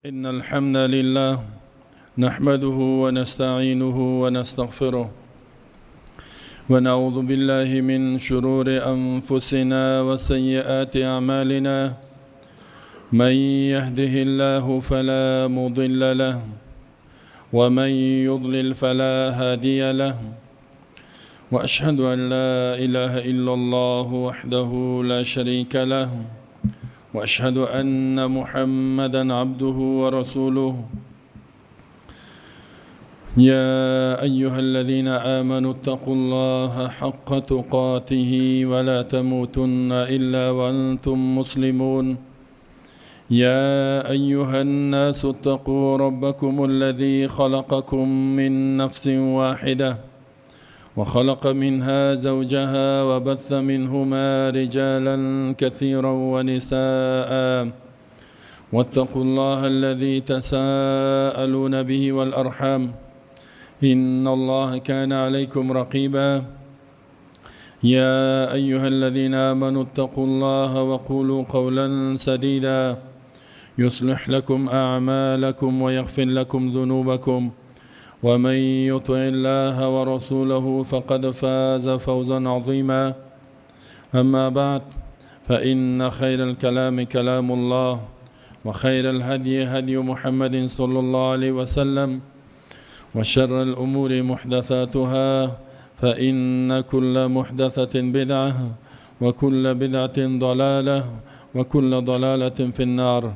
إن الحمد لله نحمده ونستعينه ونستغفره ونعوذ بالله من شرور أنفسنا وسيئات أعمالنا، من يهده الله فلا مضل له ومن يضلل فلا هادي له، وأشهد أن لا إله إلا الله وحده لا شريك له، وأشهد أن محمدا عبده ورسوله. يا أيها الذين آمنوا اتقوا الله حق تقاته ولا تموتن إلا وأنتم مسلمون. يا أيها الناس اتقوا ربكم الذي خلقكم من نفس واحدة وخلق منها زوجها وبث منهما رجالا كثيرا ونساء، واتقوا الله الذي تساءلون به والأرحام إن الله كان عليكم رقيبا. يا أيها الذين آمنوا اتقوا الله وقولوا قولا سديدا يصلح لكم أعمالكم ويغفر لكم ذنوبكم، ومن يطع الله ورسوله فقد فاز فوزا عظيما. أما بعد، فإن خير الكلام كلام الله، وخير الهدي هدي محمد صلى الله عليه وسلم، وشر الأمور محدثاتها، فإن كل محدثة بدعة، وكل بدعة ضلالة، وكل ضلالة في النار.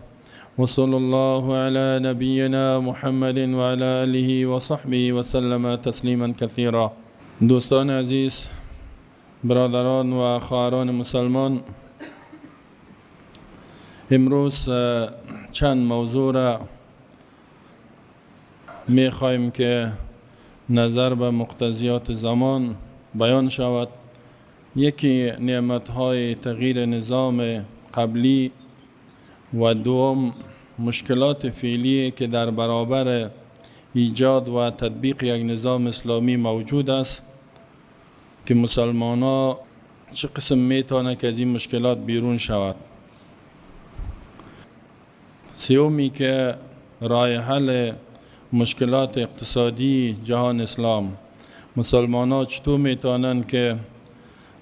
وصلى الله على نبينا محمد وعلى آله وصحبه وسلم تسلیما كثیرا. دوستان عزیز، برادران و خواهران مسلمان، امروز چند موضوع را میخواهیم که نظر به مقتضیات زمان بیان شود. یکی نعمت‌های تغییر نظام قبلی و دوم مشکلات فعلی که در برابر ایجاد و تطبیق یک نظام اسلامی موجود است که مسلمان ها چه قسم میتونه که از این مشکلات بیرون شود. سومی که راه حل مشکلات اقتصادی جهان اسلام، مسلمان ها چطور میتونن که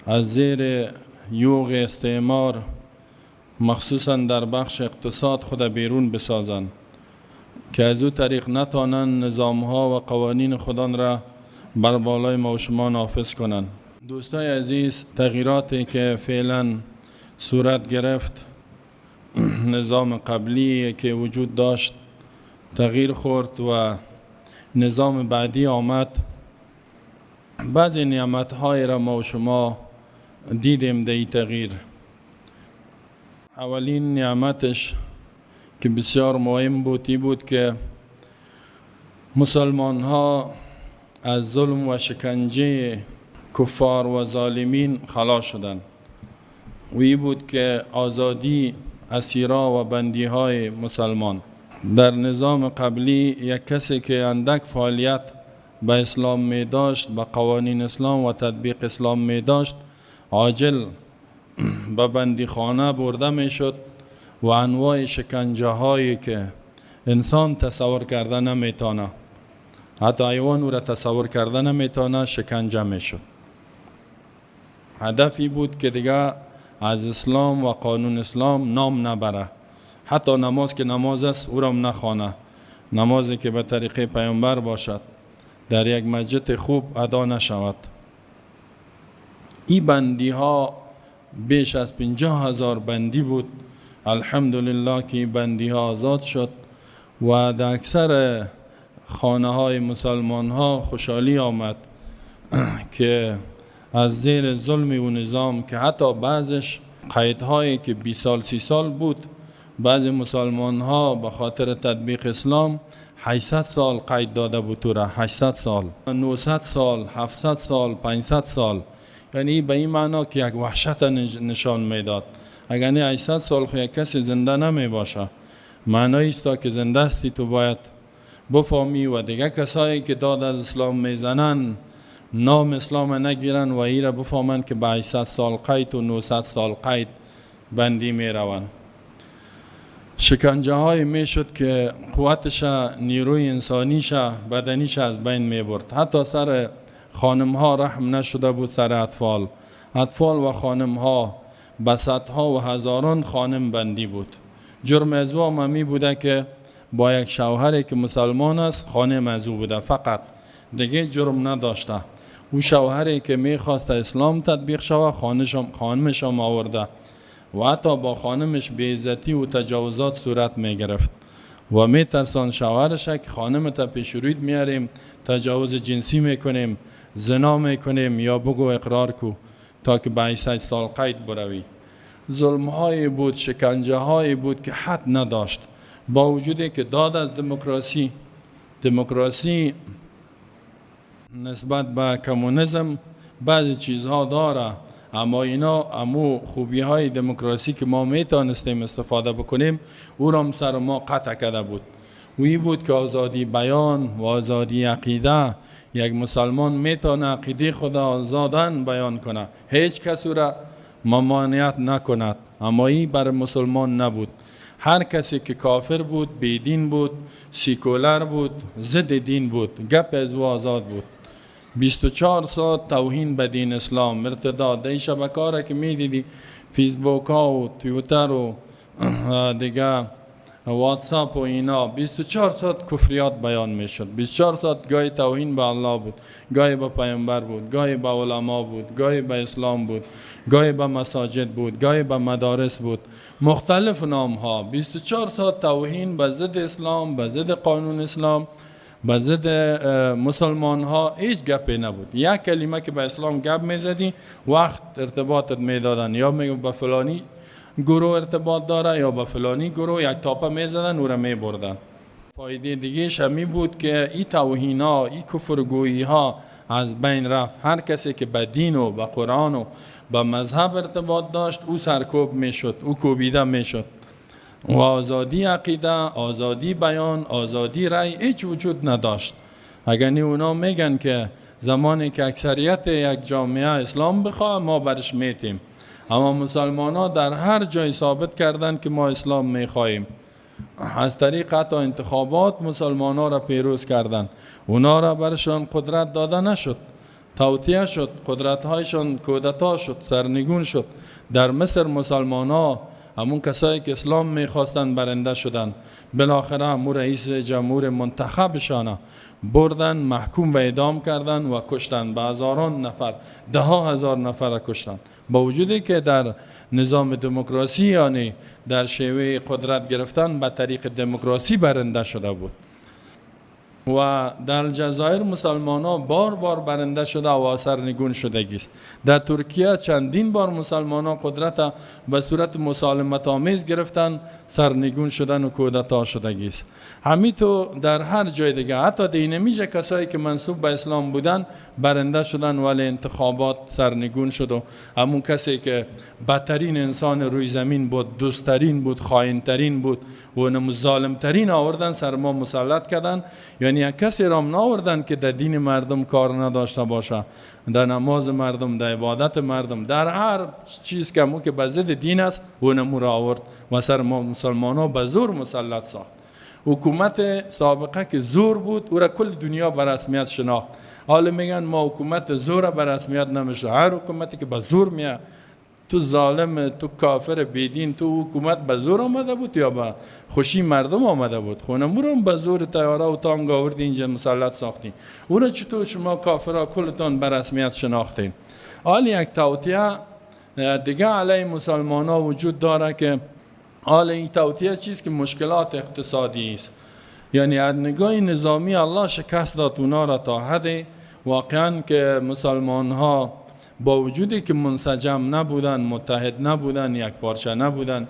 از زیر یوغ استعمار مخصوصا در بخش اقتصاد خود بیرون بسازند که از او طریق نتانند نظام ها و قوانین خودان را بر بالای ما و شما نافذ کنند. دوستای عزیز، تغییراتی که فعلا صورت گرفت، نظام قبلی که وجود داشت تغییر خورد و نظام بعدی آمد. بعضی نعمت های را ما و شما دیدیم در این تغییر. اولین نعمتش که بسیار مهم بود این بود که مسلمان ها از ظلم و شکنجه کفار و ظالمین خلاص شدند و این بود که آزادی اسیرا و بندی های مسلمان. در نظام قبلی یک کسی که اندک فعالیت به اسلام می داشت، به قوانین اسلام و تطبیق اسلام می داشت، عاجل به بندیخانه برده می شد و انواع شکنجه هایی که انسان تصور کرده نمیتونه، حتی حیوان او را تصور کرده نمیتونه، شکنجه می شد. هدفی بود که دیگه از اسلام و قانون اسلام نام نبره، حتی نماز که نماز است او را نخوانه، نمازی که به طریقه پیامبر باشد در یک مسجد خوب ادا نشود. این بندی ها بیش از 50,000 بندی بود. الحمدلله که این بندی ها آزاد شد و در اکثر خانه های مسلمان ها خوشحالی آمد که از زیر ظلم و نظام که حتی بعضش قیدهایی که 20 سال 30 سال بود، بعض مسلمان ها به خاطر تطبیق اسلام 800 سال قید داده بود، تو را 800 سال، 900 سال، 700 سال، 500 سال. یعنی به این معنا که یک وحشت نشان میداد. اگر نه 800 سال خو یک کسی زنده نمی باشه، معنی است که زنده استی تو باید بفهمی و دیگه کسایی که داد از اسلام میزنن نام اسلام نگیرن و ای را بفهمند که به 800 سال قید و 900 سال قید بندی می روند. شکنجه های میشد که قوتش، نیروی انسانیش، بدنیش از بین میبرد. حتی سر خانم ها رحم نشده بود، سر اطفال، اطفال و خانم ها، به صدها و هزاران خانم بندی بود. جرم از او هم بوده که با یک شوهری که مسلمان است خانم از او بوده فقط، دیگه جرم نداشته. او شوهری که میخواست اسلام تطبیق شود خانمش هم آورده و حتی با خانمش بی‌عزتی و تجاوزات صورت میگرفت و میترسان شوهرش که خانم تا پیش رویت میاریم، تجاوز جنسی میکنیم، زنا میکنیم، یا بگو اقرار کو تا که به 8 سال قید بروی. ظلم های بود، شکنجه های بود که حد نداشت. با وجودی که داد از دموکراسی، دموکراسی نسبت به کمونیسم بعضی چیزها داره، اما اینا امو خوبی های دموکراسی که ما میتونستیم استفاده بکنیم او را سر ما قطع کرده بود. و این بود که آزادی بیان و آزادی عقیده، یک مسلمان میتونه عقیده خود آزادن بیان کنه، هیچ کس او را ممانعت نکند. اما این بر مسلمان نبود. هر کسی که کافر بود، بیدین بود، سیکولر بود، ضد دین بود، گپ از او آزاد بود. 24 ساعت توهین به دین اسلام، ارتداد. این شبکه را که میدیدی، فیسبوک ها و تویتر و دیگه واتساپ و اینا، 24 ساعت کفریات بیان میشد. 24 ساعت گاهی توهین به الله بود، گاهی به پیامبر بود، گاهی به علما بود، گاهی به اسلام بود، گاهی به مساجد بود، گاهی به مدارس بود، مختلف نام ها. 24 ساعت توهین به ضد اسلام، به ضد قانون اسلام، به ضد مسلمان ها. هیچ گپی نبود. یک کلمه که به اسلام گپ میزدی وقت ارتباطت میدادن، یا میگه به فلانی گروه ارتباط داره یا به فلانی گروه، یک تاپه میزدن او را میبردن. فایده دیگه همی بود که این توهین ها، این کفرگویی ها از بین رفت. هر کسی که به دین و به قرآن و به مذهب ارتباط داشت او سرکوب میشد، او کوبیده میشد. و آزادی عقیده، آزادی بیان، آزادی رأی هیچ وجود نداشت. اگر اونا میگن که زمانی که اکثریت یک جامعه اسلام بخواه ما برش میتیم، اما مسلمان ها در هر جای ثابت کردن که ما اسلام میخواهیم. از طریق حتی انتخابات مسلمان ها را پیروز کردن، اونا را برشان قدرت داده نشد، توطیه شد، قدرت هایشان کودتا شد، سرنگون شد. در مصر مسلمان ها همون کسایی که اسلام میخواستن برنده شدن، بالاخره همون رئیس جمهور منتخبشانه بردن، محکوم به اعدام کردن و کشتن. به هزاران نفر، ده ها هزار نفر را کشتن. با وجودی که در نظام دموکراسی، یعنی در شیوه قدرت گرفتن به طریق دموکراسی برنده شده بود. و در جزایر مسلمان ها بار بار برنده شده و سرنگون شدگی است. در ترکیه چندین بار مسلمان ها قدرت به صورت مسالمت آمیز گرفتن، سرنگون شدن و کودتا شدگی است. همین تو در هر جای دیگه، حتی دینمیجه کسایی که منسوب به اسلام بودن برنده شدن، ولی انتخابات سرنگون شد و همون کسی که بدترین انسان روی زمین بود، دوستترین بود، خائنترین بود و ظالمترین آوردن سر ما مسلط کردن. یعنی یک کسی را هم نآوردن که در دین مردم کار نداشته باشه، در نماز مردم، در عبادت مردم، در هر چیز که همون که به ضد دین است اونمو را آورد و سر ما مسلمان ها به زور مسلط ساخت. حکومت سابقه که زور بود او را کل دنیا به رسمیت شناخت. حالا میگن ما حکومت زور به رسمیت نمیشه. هر حکومتی که به زور میاد، تو ظالم، تو کافر بیدین، تو حکومت به زور آمده بود یا به خوشی مردم آمده بود؟ خونمو رو به زور طیاره و تانگ آوردی اینجا مسلط ساختین. او را چطور شما کافرها کلتان به رسمیت شناختین؟ حال یک توطیه دیگه علیه مسلمان ها وجود داره که حال این توطیه چیز که مشکلات اقتصادی است. یعنی از نگاه نظامی الله شکست داد اونا را تا حد واقعا که مسلمان ها با وجودی که منسجم نبودن، متحد نبودن، یک پارچه نبودن،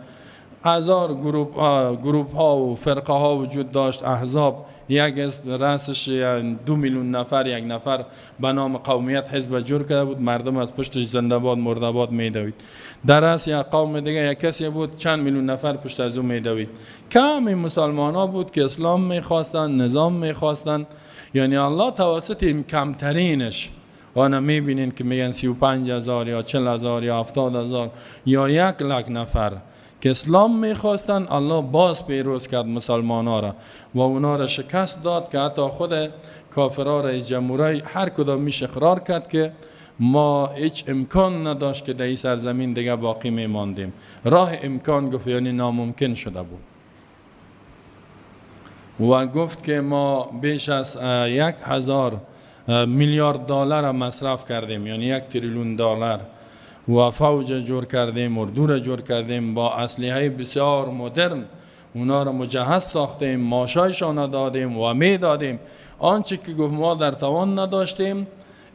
هزار گروپ ها و فرقه ها وجود داشت، احزاب، یک حزب رأسش 2 میلیون نفر، یک نفر به نام قومیت حزب جور کرده بود، مردم از پشتش زنده باد مرده باد میدوید. در رأس یک قوم دیگه یک کسی بود چند میلیون نفر پشت از او میدوید. کم مسلمان ها بود که اسلام میخواستن، نظام میخواستن. یعنی الله توسط این کمترینش آنها میبینین که میگن 35,000 یا 40,000 یا 70,000 یا 1 لک نفر که اسلام میخواستن، الله باز پیروز کرد مسلمان ها را و اونا را شکست داد که حتی خود کافرها، رئیس جمهورای هر کدام میش اقرار کرد که ما هیچ امکان نداشت که در این سرزمین دیگه باقی میماندیم. راه امکان گفت یعنی ناممکن شده بود و گفت که ما بیش از 1000 میلیارد دلار مصرف کردیم، یعنی 1 تریلیون دلار، و فوج جور کردیم، اردو را جور کردیم با اسلحه بسیار مدرن، اونا را مجهز ساختیم، معاشایشان دادیم و می دادیم. آنچه که گفت ما در توان نداشتیم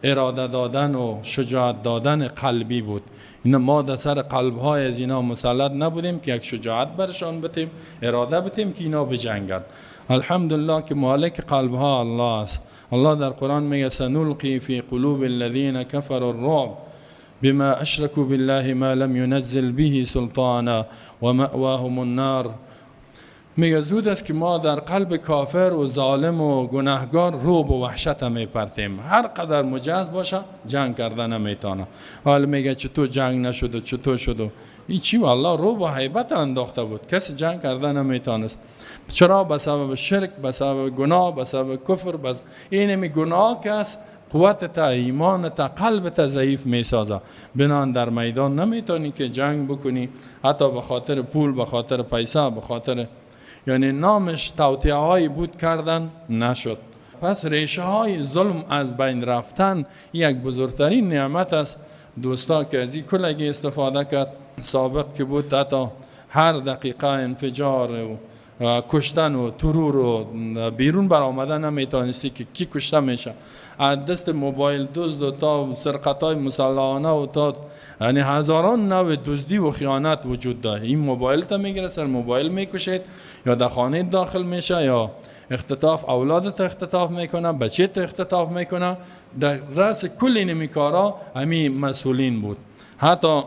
اراده دادن و شجاعت دادن قلبی بود. اینا ما در سر قلب های از اینا مسلط نبودیم که یک شجاعت برشان بتیم، اراده بتیم که اینا بجنگند. الحمدلله که مالک قلب ها الله است. الله در قرآن میگه سنلقی فی قلوب الذین کفروا الرعب بما اشركوا بالله ما لم ينزل به سلطانا ومأواهم النار. میگه زود است که ما در قلب کافر و ظالم و گناهگار رعب و وحشت میپرتیم. هر قدر مجاز باشه جنگ کردن نمیتونه. حالا میگه چطور جنگ نشد و چطور شد و این چی؟ والله رعب و هیبت انداخته بود، کسی جنگ کردن نمیتونست. چرا؟ به سبب شرک، به سبب گناه، به سبب کفر. بس اینمی گناه که است قوت تا ایمان تا قلب تا ضعیف میسازه. بنان در میدان نمیتونی که جنگ بکنی، حتی به خاطر پول، به خاطر پیسه، به خاطر یعنی نامش توطئه های بود کردن نشد. پس ریشه های ظلم از بین رفتن یک بزرگترین نعمت است دوستا که از این کلگی استفاده کرد. سابق که بود حتی هر دقیقه انفجار و کشتن و ترور و بیرون برآمدن نمیتونستی که کی کشته میشه، از دست موبایل دزد و تا سرقت های مسلحانه و تا یعنی هزاران نوع دزدی و خیانت وجود داره. این موبایل تا میگیره، سر موبایل میکشید، یا در خانه داخل میشه، یا اختطاف اولادت اختطاف میکنه، بچه اختطاف میکنه. در رأس کل این کارا همین مسئولین بود. حتی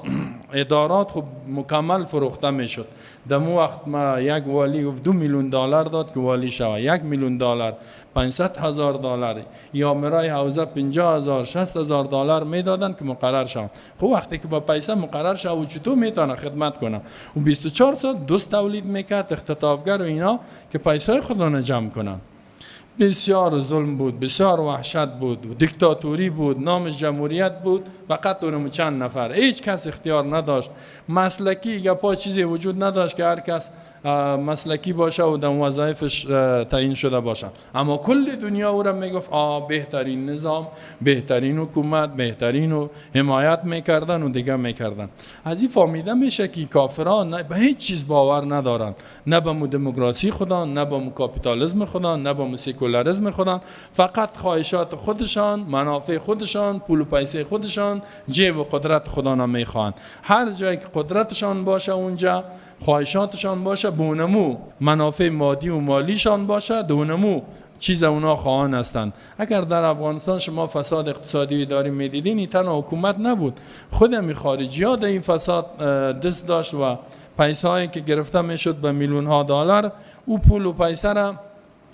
ادارات خب مکمل فروخته میشد. در مو وقت ما یک والی گفت 2 میلیون دلار داد که والی شوه، 1 میلیون دلار، 500,000 دلار، یا مرای حوزه 50,000 60,000 دلار میدادن که مقرر شوه. خب وقتی که با پیسه مقرر شوه و چطور میتونه خدمت کنه؟ و 24 ساعت دوست تولید میکرد، اختطافگر و اینا که پیسه خودشون جمع کنن. بسیار ظلم بود، بسیار وحشت بود، دیکتاتوری بود، نامش جمهوریت بود، فقط اونم چند نفر، هیچ کس اختیار نداشت. مسلکی گپا چیزی وجود نداشت که هر کس مسلکی باشه و در وظایفش تعیین شده باشه. اما کل دنیا او را میگفت بهترین نظام، بهترین حکومت، بهترین و حمایت میکردن و دیگه میکردن. از این فهمیده میشه که کافران به هیچ چیز باور ندارن، نه به دموکراسی خدا، نه به کاپیتالیسم خدا، نه به سکولاریسم خدا، فقط خواهشات خودشان، منافع خودشان، پول و پیسه خودشان، جیب و قدرت خدا نمیخوان. هر جایی که قدرتشان باشه اونجا خواهشاتشان باشه، بونمو منافع مادی و مالیشان باشه، دونمو چیز اونا خواهان هستند. اگر در افغانستان شما فساد اقتصادی داریم میدیدین، این تنها حکومت نبود، خود همی خارجی ها در این فساد دست داشت و پیسه هایی که گرفته میشد به میلیون ها دلار، او پول و پیسه را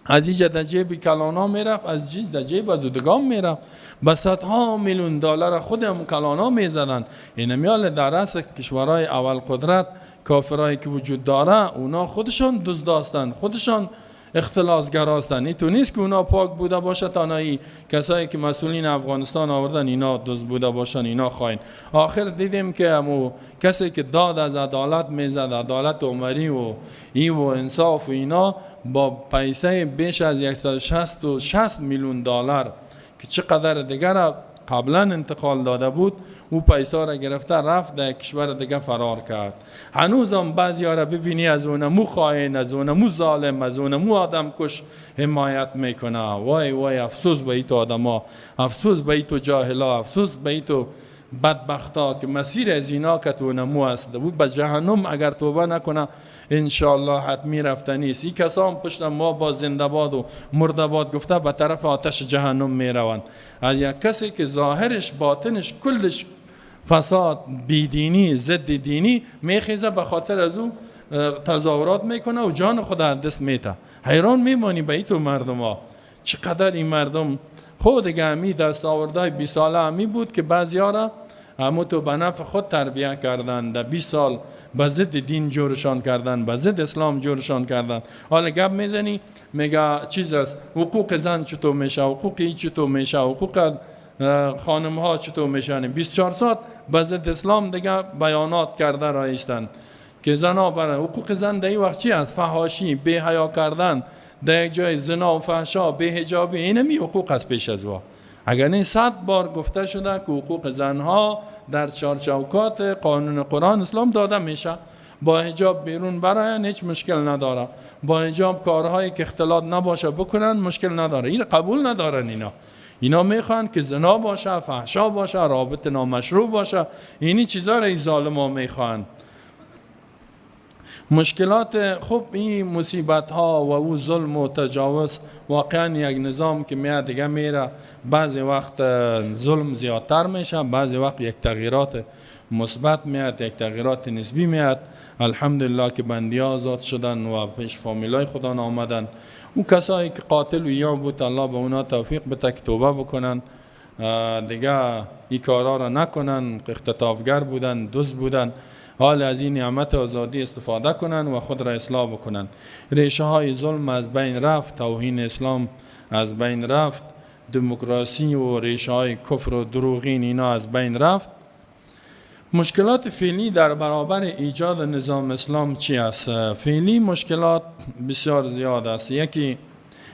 از اینجا در جیب کلانا میرفت، از اینجا در جیب از دگام میرفت، به صدها میلیون دلار خود هم کلانا میزدن. این میال در رأس کشورهای اول قدرت کافرایی که وجود داره، اونا خودشان دزد هستند، خودشان اختلاسگر هستند. این تو نیست که اونا پاک بوده باشه، تنهایی کسایی که مسئولین افغانستان آوردن اینا دزد بوده باشن، اینا خواین. آخر دیدیم که امو کسی که داد از عدالت میزد، عدالت عمری و ای و انصاف و اینا، با پیسه بیش از 166 میلیون دلار که چقدر دیگر قبلا انتقال داده بود، او پیسه را گرفته رفت در کشور دیگه فرار کرد. هنوز هم بعضی ها را ببینی از اونمو خائن، از اونمو ظالم، از اونمو آدم کش حمایت میکنه. وای وای افسوس به ایتو آدما، افسوس به ایتو جاهلا، افسوس به ایتو بدبختا که مسیر از اینا که تو اونمو است. بود به جهنم اگر توبه نکنه انشالله حتمی رفتنی است. این کسان پشت ما با زنده باد و مرده باد گفته به طرف آتش جهنم میروند. از یک کسی که ظاهرش باطنش کلش فساد، بیدینی، ضد دینی، میخیزه به خاطر از او تظاهرات میکنه و جان خود از دست میته. حیران میمانی به ایتو مردم ها، چقدر این مردم خود دیگه همی دستاوردهای 20 ساله همی بود که بعضی ها را همو تو به نفع خود تربیه کردن، در 20 سال به ضد دین جورشان کردن، به ضد اسلام جورشان کردن. حالا گپ میزنی میگه چیز است، حقوق زن چطور میشه، حقوق این چطور میشه، حقوق خانم ها چطور میشن. 24 ساعت به ضد اسلام دیگه بیانات کرده رایستن که زنا برای حقوق زن در این وقت چی است؟ فحاشی، بی حیا کردن، در یک جای زنا و فحشا، بی حجابی، اینمی حقوق است پیش از وا. اگر این 100 بار گفته شده که حقوق زنها در چارچوکات قانون قرآن اسلام داده میشه، با حجاب بیرون براین هیچ مشکل نداره، با حجاب کارهایی که اختلاط نباشه بکنن مشکل نداره. این قبول ندارن. اینا میخوان که زنا باشه، فحشا باشه، رابط نامشروع باشه، اینی چیزا را این ظالما میخوان. مشکلات خب این مصیبت ها و او ظلم و تجاوز واقعا یک نظام که میاد دیگه میره، بعضی وقت ظلم زیادتر میشه، بعضی وقت یک تغییرات مثبت میاد، یک تغییرات نسبی میاد. الحمدلله که بندی آزاد شدن و پیش فامیلای خدا آمدن. او کسایی که قاتل و یا بود الله به اونا توفیق بده که توبه بکنن، دیگه این کارا را نکنن، اختطافگر بودن، دزد بودن، حال از این نعمت آزادی استفاده کنن و خود را اصلاح بکنن. ریشه های ظلم از بین رفت، توهین اسلام از بین رفت، دموکراسی و ریشه های کفر و دروغین اینا از بین رفت. مشکلات فعلی در برابر ایجاد نظام اسلام چی است؟ فعلی مشکلات بسیار زیاد است. یکی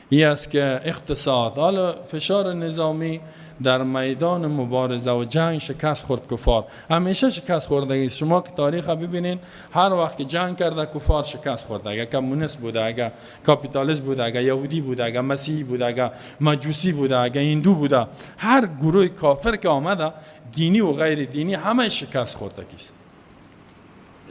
ای است که اقتصاد، حالا فشار نظامی در میدان مبارزه و جنگ شکست خورد کفار، همیشه شکست خورده. شما که تاریخ ببینین هر وقت که جنگ کرده کفار شکست خورده، اگر کمونیست بوده، اگر کاپیتالیست بوده، اگر یهودی بوده، اگر مسیحی بوده، اگر مجوسی بوده، اگر هندو بوده، هر گروه کافر که آمده دینی و غیر دینی همه شکست خورده کیست،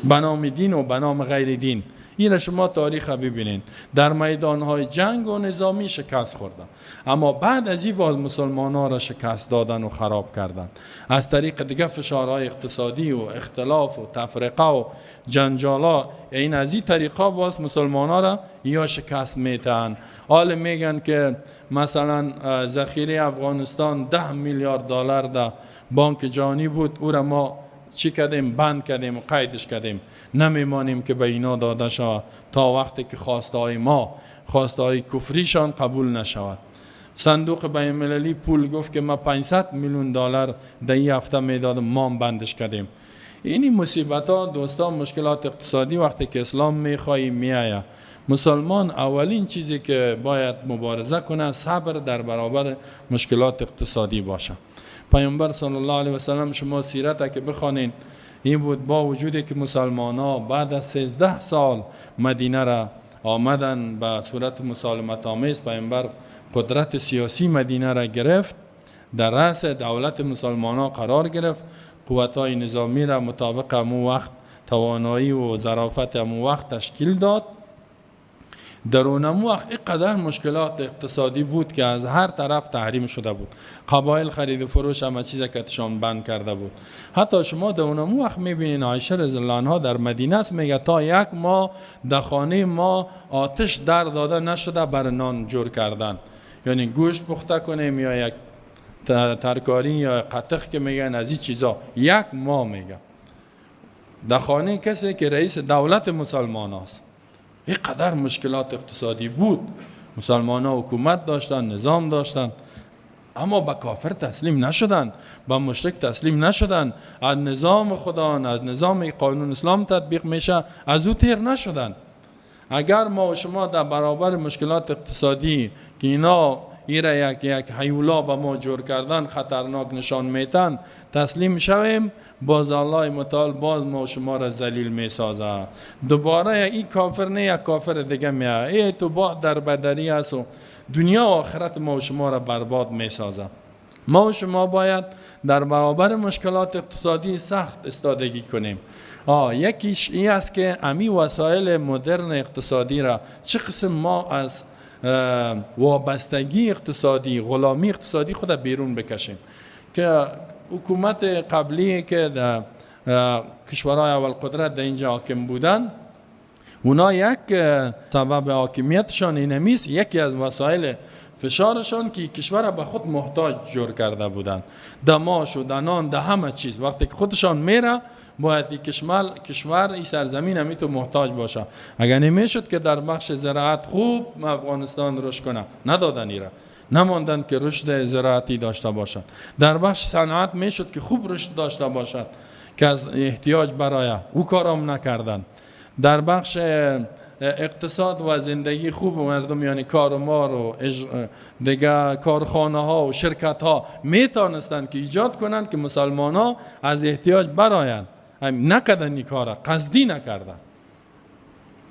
به نام دین و به نام غیر دین. این شما تاریخ ببینین در میدانهای جنگ و نظامی شکست خوردن، اما بعد از این باز مسلمان ها را شکست دادن و خراب کردن از طریق دیگه فشارهای اقتصادی و اختلاف و تفرقه و جنجالا. این از این طریقا باز مسلمان ها را یا شکست میتن. حال میگن که مثلا ذخیره افغانستان 10 میلیارد دلار در بانک جهانی بود، او را ما چی کردیم؟ بند کردیم و قیدش کردیم، نمیمانیم که به اینا داده شود تا وقتی که خواسته های ما، خواسته های کفریشان قبول نشود. صندوق بین المللی پول گفت که ما 500 میلیون دلار در این هفته میدادم، ما هم بندش کردیم. اینی مصیبت ها دوستان، مشکلات اقتصادی وقتی که اسلام میخوایی میآید. مسلمان اولین چیزی که باید مبارزه کنه صبر در برابر مشکلات اقتصادی باشه. پیامبر صلی الله علیه و سلم شما سیرت که بخوانین این بود، با وجودی که مسلمان ها بعد از 13 سال مدینه را آمدن به صورت مسالمت آمیز، پیامبر قدرت سیاسی مدینه را گرفت، در رأس دولت مسلمان ها قرار گرفت، قوت های نظامی را مطابق امو وقت توانایی و ظرافت امو وقت تشکیل داد. در اون وقت اینقدر مشکلات اقتصادی بود که از هر طرف تحریم شده بود، قبایل خرید و فروش همه چیز کتشان بند کرده بود. حتی شما در اون وقت میبینین عایشه رضی الله عنها در مدینه است، میگه تا یک ماه در خانه ما آتش در داده نشده بر نان جور کردن، یعنی گوشت پخته کنیم یا یک ترکاری یا قطخ که میگن از این چیزا، یک ماه میگه در خانه کسی که رئیس دولت مسلمان است. اینقدر مشکلات اقتصادی بود، مسلمان ها حکومت داشتن، نظام داشتن، اما به کافر تسلیم نشدن، به مشرک تسلیم نشدن، از نظام خدا، از نظام قانون اسلام تطبیق میشه، از او تیر نشدن. اگر ما و شما در برابر مشکلات اقتصادی که اینا ایره یک هیولا به ما جور کردن خطرناک نشان میتن تسلیم شویم، باز الله متعال باز ما شما را ذلیل میسازه. دوباره این کافر نه، یک کافر دیگه میاد، ای تو با در بدری است و دنیا و آخرت ما و شما را برباد میسازه. ما و شما باید در برابر مشکلات اقتصادی سخت استادگی کنیم. یکیش این است که امی وسایل مدرن اقتصادی را چه قسم ما از وابستگی اقتصادی، غلامی اقتصادی خود بیرون بکشیم که حکومت قبلی که در کشورهای اول قدرت در اینجا حاکم بودن، اونا یک سبب حاکمیتشان اینمیست، یکی از وسایل فشارشان که کشور به خود محتاج جور کرده بودند، دماش و دنان ده همه چیز. وقتی که خودشان میره باید این کشور این سرزمین همی تو محتاج باشه. اگر نمیشد که در بخش زراعت خوب افغانستان رشد کنه، ندادن ایره، نماندن که رشد زراعتی داشته باشد. در بخش صنعت میشد که خوب رشد داشته باشد که از احتیاج برای او کارام نکردن. در بخش اقتصاد و زندگی خوب مردم، یعنی کار و مار و دیگه کارخانه ها و شرکت ها میتونستند که ایجاد کنند که مسلمان ها از احتیاج برایند. نکردن این کارا، قصدی نکردن.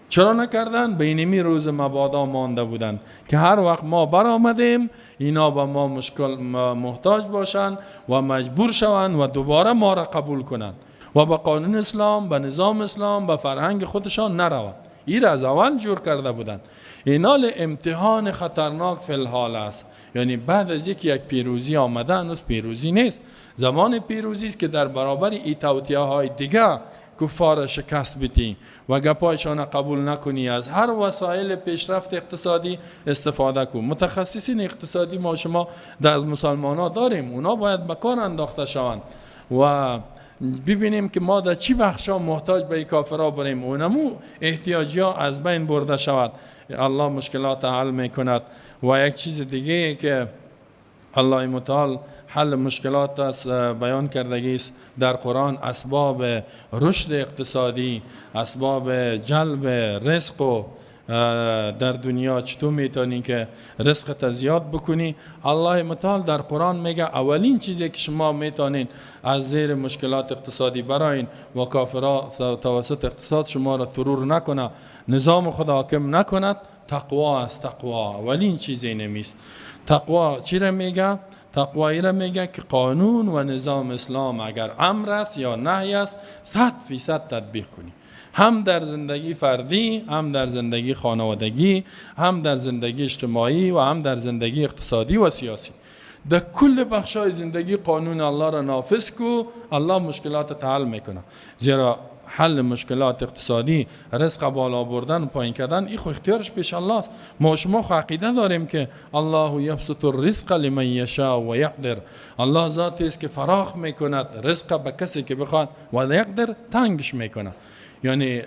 چرا نکردن؟ به اینمی روز مبادا مانده بودن که هر وقت ما برآمدیم اینا به ما مشکل محتاج باشن و مجبور شوند و دوباره ما را قبول کنند و به قانون اسلام، به نظام اسلام، به فرهنگ خودشان نروند. این را از اول جور کرده بودن. اینال امتحان خطرناک فی الحال است. یعنی بعد از یک پیروزی آمده، هنوز پیروزی نیست. زمان پیروزی است که در برابر ای توطئه های دیگه کفار شکست بدی و گپایشان قبول نکنی، از هر وسایل پیشرفت اقتصادی استفاده کن. متخصصین اقتصادی ما شما در مسلمان ها داریم، اونا باید به کار انداخته شوند و ببینیم که ما در چی بخشا محتاج به کافرها بریم، اونمو احتیاجی ها از بین برده شود. الله مشکلات حل میکند. و یک چیز دیگه که الله متعال حل مشکلات است بیان کردگی است در قرآن، اسباب رشد اقتصادی، اسباب جلب رزق و در دنیا چطور میتونی که رزق زیاد بکنی. الله متعال در قرآن میگه اولین چیزی که شما میتونین از زیر مشکلات اقتصادی براین و کافرها توسط اقتصاد شما را ترور نکنه، نظام خود حاکم نکند، تقوا است. تقوا اولین چیزی نمیست. تقوا چی را میگه؟ تقوایی را میگه که قانون و نظام اسلام اگر امر است یا نهی است 100% تطبیق کنی، هم در زندگی فردی، هم در زندگی خانوادگی، هم در زندگی اجتماعی و هم در زندگی اقتصادی و سیاسی. در کل بخشای زندگی قانون الله را نافذ کو، الله مشکلات حل میکنه. زیرا حل مشکلات اقتصادی، رزق بالا بردن و پایین کردن، این خو اختیارش پیش الله است. ما شما خو عقیده داریم که الله یبسط الرزق لمن یشاء و یقدر. الله ذاتی است که فراخ میکند رزق به کسی که بخواد و یقدر تنگش میکنه. یعنی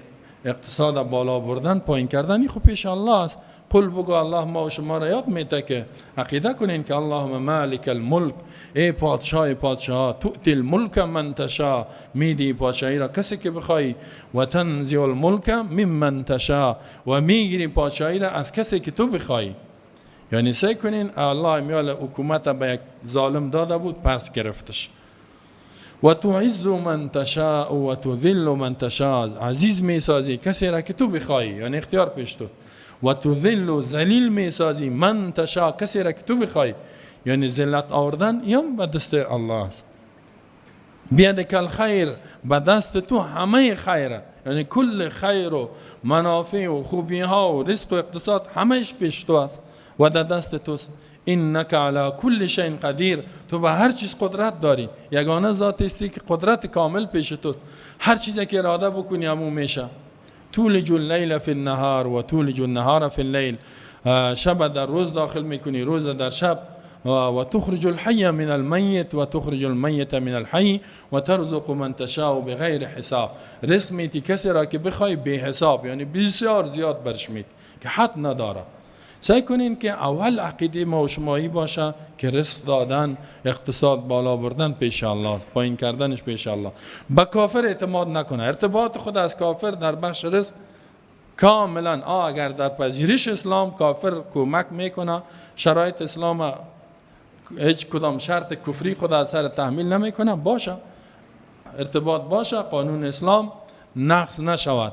اقتصاد بالا بردن پایین کردن این خو پیش الله است. قل بگو الله ما و شما را یاد میده که عقیده کنین که اللهم مالک الملک، ای پادشاه پادشاه، تؤتی الملک من تشا، میدی پادشاهی را کسی که بخوای، و تنزع الملک ممن تشا، و میگیری پادشاهی را از کسی که تو بخوای. یعنی سعی کنین الله میال حکومت به یک ظالم داده بود پس گرفتش. و تعز من تشاء و تذل من تشاء، عزیز میسازی کسی را که تو بخوای، یعنی اختیار پیش تو. و تذل، ذلیل میسازی من تشاء، کسی را که تو بخوای، یعنی ذلت آوردن یم به دست الله است. بیدک الخیر، به دست تو همه خیره، یعنی کل خیر و منافع و خوبی ها و رزق و اقتصاد همهش پیش تو است و در دست توست. انک علی کل شیء قدیر، تو به هر چیز قدرت داری، یگانه ذات استی که قدرت کامل پیش تو، هر چیزی که اراده بکنی همون میشه. تولج اللیل فی النهار و تولج النهار فی اللیل، شب در روز داخل میکنی، روز در شب. و تخرج الحی من المیت و تخرج المیت من الحی و ترزق من تشاء بغیر حساب. رزق میتی کسی را که بخوای بی حساب، یعنی بسیار زیاد برش میتی که حد نداره. سعی کنین که اول عقیده ما و شمایی باشه که رزق دادن، اقتصاد بالا بردن پیش الله، پایین کردنش پیش الله. به کافر اعتماد نکنه، ارتباط خود از کافر در بخش رزق کاملا، اگر در پذیرش اسلام کافر کمک میکنه، شرایط اسلام هیچ کدام شرط کفری خود از سر تحمیل نمیکنه، باشه ارتباط باشه، قانون اسلام نقض نشود.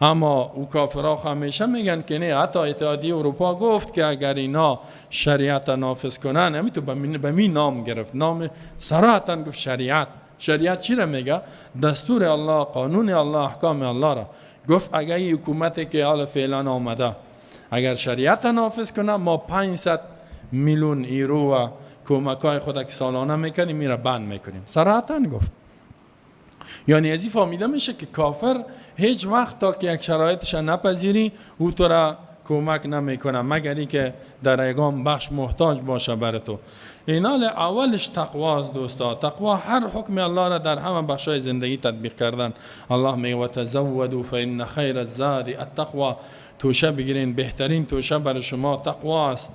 اما او کافرها همیشه میگن که نه، حتی اتحادیه اروپا گفت که اگر اینا شریعت نافذ کنن، همین تو به می نام گرفت، نام صراحتا گفت شریعت. شریعت چی را میگه؟ دستور الله، قانون الله، احکام الله را. گفت اگر این حکومتی که حال فعلا آمده اگر شریعت نافذ کنه، ما 500 میلیون یورو و کمک های خود که سالانه میکنیم میره بند میکنیم. صراحتا گفت. یعنی از این فهمیده میشه که کافر هیچ وقت تا که یک شرایطش نپذیری او تو را کمک نمیکنه مگر اینکه در یگان بخش محتاج باشه بر تو. اینال اولش تقوا است دوستا. تقوا هر حکم الله را در همه بخش‌های زندگی تطبیق کردن. الله میگه و تزودوا فان خیر الزاد التقوا. توشه بگیرین، بهترین توشه برای شما تقوا است.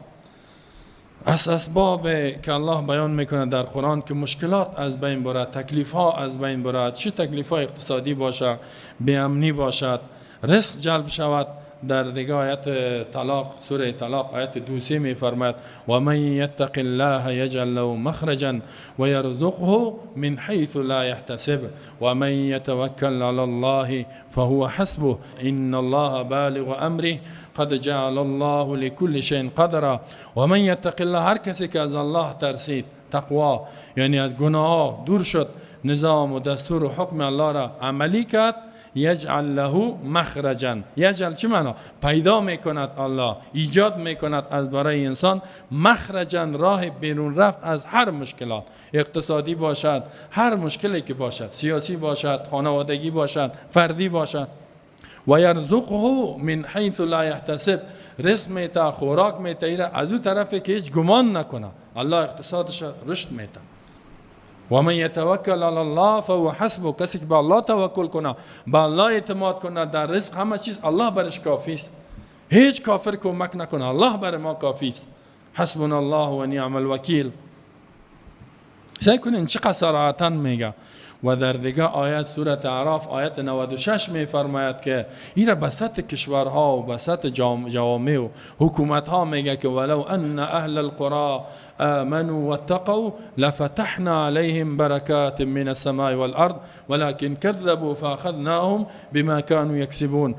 از اسباب که الله بیان میکنه در قرآن که مشکلات از بین برد، تکلیف ها از بین برد، چه تکلیف های اقتصادی باشد، بی‌امنی باشد، رزق جلب شود. در دیگه آیت طلاق، سوره طلاق آیت 2-3 میفرماید و من یتق الله یجعل له مخرجا و یرزقه من حیث لا یحتسب و من یتوکل علی الله فهو حسبه ان الله بالغ امره قد جعل الله لكل شیء قدرا. و من یتق الله، هر کسی که از الله ترسید، تقوا یعنی از گناه دور شد، نظام و دستور و حکم الله را عملی کرد، یجعل له مخرجا. یجعل چی معنا؟ پیدا میکند الله، ایجاد میکند از برای انسان مخرجا، راه بیرون رفت از هر مشکلات، اقتصادی باشد، هر مشکلی که باشد، سیاسی باشد، خانوادگی باشد، فردی باشد. و یرزقه من حیث لا یحتسب، رزق میته، خوراک میته، ایره از او طرفی که هیچ گمان نکنه الله اقتصادش رشد میته. و من یتوکل علی الله فهو حسبه، کسی که به الله توکل کنه، به الله اعتماد کنه، در رزق همه چیز الله برش کافی است، هیچ کافر کمک نکنه، الله بر ما کافی است. حسبنا الله و نعم الوکیل. سعی کنین چقدر صراحتا میگه. و در دیگه آیت سورة اعراف آیت 96 میفرماید که ایره به سطح کشورها و به سطح جوامع و حکومتها میگه که ولو ان اهل القرى آمنوا واتقوا لفتحنا عليهم بركات من السماء والارض ولكن كذبوا فاخذناهم بما كانوا يكسبون.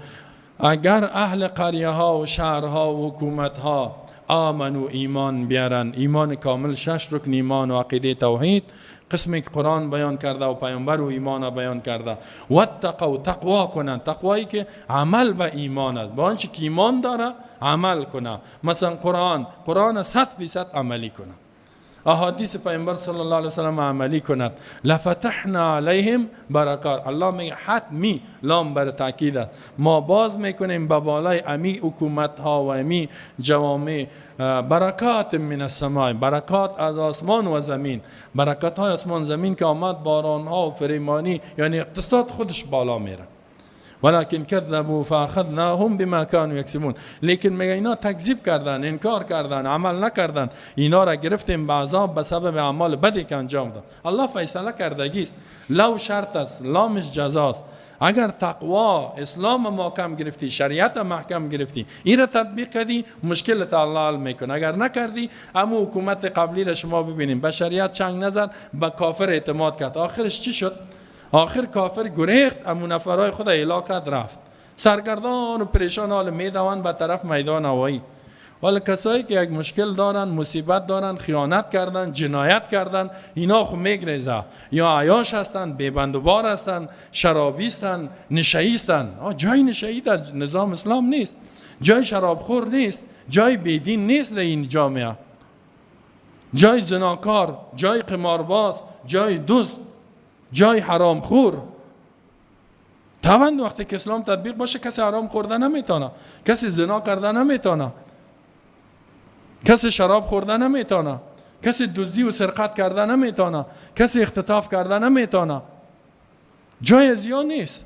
اگر اهل قریه ها و شهرها و حکومت ها آمنو، ایمان بیارن، ایمان کامل، 6 رکن ایمان و عقیده توحید، قسمی که قرآن بیان کرده و پیامبر و ایمان بیان کرده، واتقوا، تقوا کنن، تقوایی که عمل به ایمان است، با آنچه که ایمان داره عمل کنه. مثلا قرآن 100% عملی کنه، احادیث پیامبر صلی الله علیه وسلم عملی کند. لفتحنا علیهم برکات. الله میگه حتمی، لام بر تاکید است، ما باز میکنیم به بالای امی حکومت ها و امی جوامع برکات من السماء، برکات از آسمان و زمین، برکات های آسمان زمین که آمد، باران ها و فریمانی، یعنی اقتصاد خودش بالا میره. ولكن كذبوا فاخذناهم بما كانوا يكسبون. لیکن میگه اینا تکذیب کردن، انکار کردن، عمل نکردن، اینا را گرفتیم به عذاب به سبب اعمال بدی که انجام داد. الله فیصله کردگی است، لو شرط است، لامش جزاست. اگر تقوا اسلام محکم گرفتی، شریعت محکم گرفتی، این را تطبیق کردی، مشکل الله حل میکنه. اگر نکردی، اما حکومت قبلی را شما ببینیم، به شریعت چنگ نزد، به کافر اعتماد کرد، آخرش چی شد؟ آخر کافر گریخت، امو نفرای خود اعلا کرد رفت، سرگردان و پریشان حال میدوان به طرف میدان هوایی. ولی کسایی که یک مشکل دارن، مصیبت دارن، خیانت کردن، جنایت کردن، اینا خو میگریزه، یا عیاش هستن، بیبند و بار هستن، شرابیستن، نشهیستن. جای نشهی در نظام اسلام نیست، جای شرابخور نیست، جای بیدین نیست در این جامعه، جای زناکار، جای قمارباز، جای دزد، جای حرام خور. طبعا وقتی که اسلام تطبیق باشه کسی حرام خورده نمیتونه، کسی زنا کرده نمیتونه، کسی شراب خورده نمیتونه، کسی دزدی و سرقت کرده نمیتونه، کسی اختطاف کرده نمیتونه. جای زیان نیست.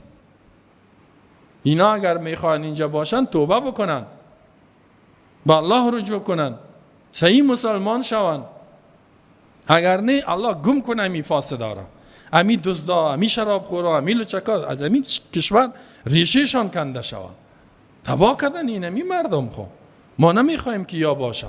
اینا اگر میخوان اینجا باشن توبه بکنن، با الله رجوع کنن، صحیح مسلمان شون. اگر نه الله گم کنه امی فاسدا را، امی دزدا، امی شراب خورا، امی لچکا، از امی کشور ریشهشان کنده شوه. تباه کردن این امی مردم. خو ما نمیخوایم که یا باشه.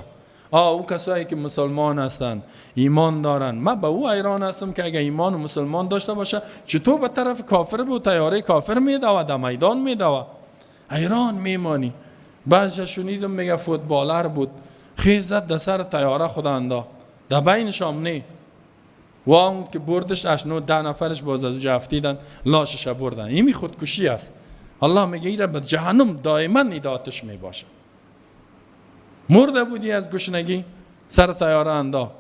او کسایی که مسلمان هستند، ایمان دارن، من به او حیران هستم که اگه ایمان و مسلمان داشته باشه چطور به طرف کافر به تیاره کافر میدوه، در میدان میدوه. حیران میمانی. بعضی شنیدم میگه فوتبالر بود، خیز زد در سر تیاره خدا انداخت، در بین شام نه و آن که بردش 8 9 10 نفرش باز از اوجا افتیدن، لاشش بردن. اینمی خودکشی است. الله میگه ایره به جهنم دائما ایداتش میباشه. مرده بودی از گشنگی، سر تیاره انداخت.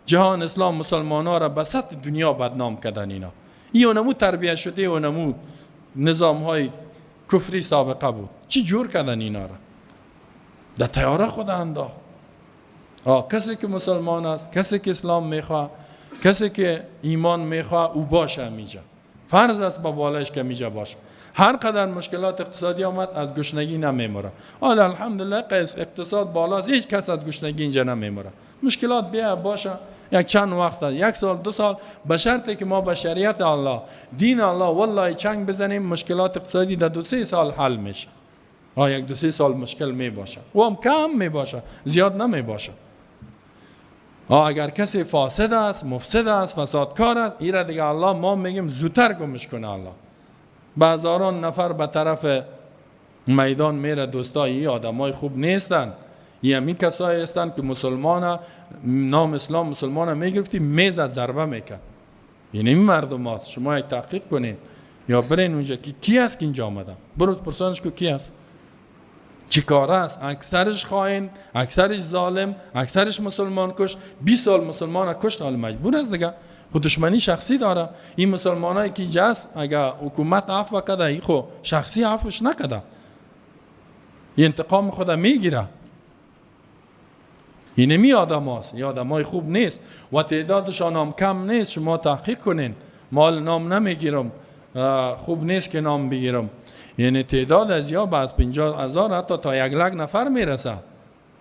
جهان اسلام مسلمان ها را به سطح دنیا بدنام کردن. اینا این اونمو تربیت شده، اونمو نظام های کفری سابقه بود. چی جور کردن اینا را؟ در طیاره خود انداخت. کسی که مسلمان است، کسی که اسلام میخواه، کسی که ایمان میخواه، او باشه میجا. فرض است با بالایش که میجا باشه. هر قدر مشکلات اقتصادی آمد از گشنگی نمیموره. حالا الحمدلله قیس اقتصاد بالاست، هیچ کس از گشنگی اینجا نمیموره. مشکلات بیا باشه یک چند وقت، یک سال دو سال، به شرطی که ما به شریعت الله، دین الله والله چنگ بزنیم، مشکلات اقتصادی در 2-3 سال حل میشه. 1-2-3 سال مشکل می باشه، و هم کم می باشه، زیاد نمی باشه. اگر کسی فاسد است، مفسد است، فسادکار است، ایره دیگه الله ما میگیم زودتر گمش کنه. الله به هزاران نفر به طرف میدان میره، دوستای ای آدمای خوب نیستن، ای همی کسایی هستند که مسلمان نام اسلام مسلمان میگرفتی میزد ضربه میکرد. یعنی این مردم هاست. شما یک تحقیق کنین یا برین اونجا که کی است که اینجا آمده، برو پرسانش کو کی است، چی کاره است. اکثرش خائن، اکثرش ظالم، اکثرش مسلمان کش. 20 سال مسلمان کشت، حال مجبور است دیگه، خود دشمنی شخصی داره. این مسلمانایی که اینجا است، اگر حکومت عفو کرده، این خو شخصی عفوش نکرده، این انتقام خود میگیره. این می آدم هاست، این آدم های خوب نیست و تعدادشان هم کم نیست. شما تحقیق کنین، مال نام نمیگیرم، خوب نیست که نام بگیرم. یعنی تعداد از یا بعض 50,000 حتی تا 1 لک نفر میرسه.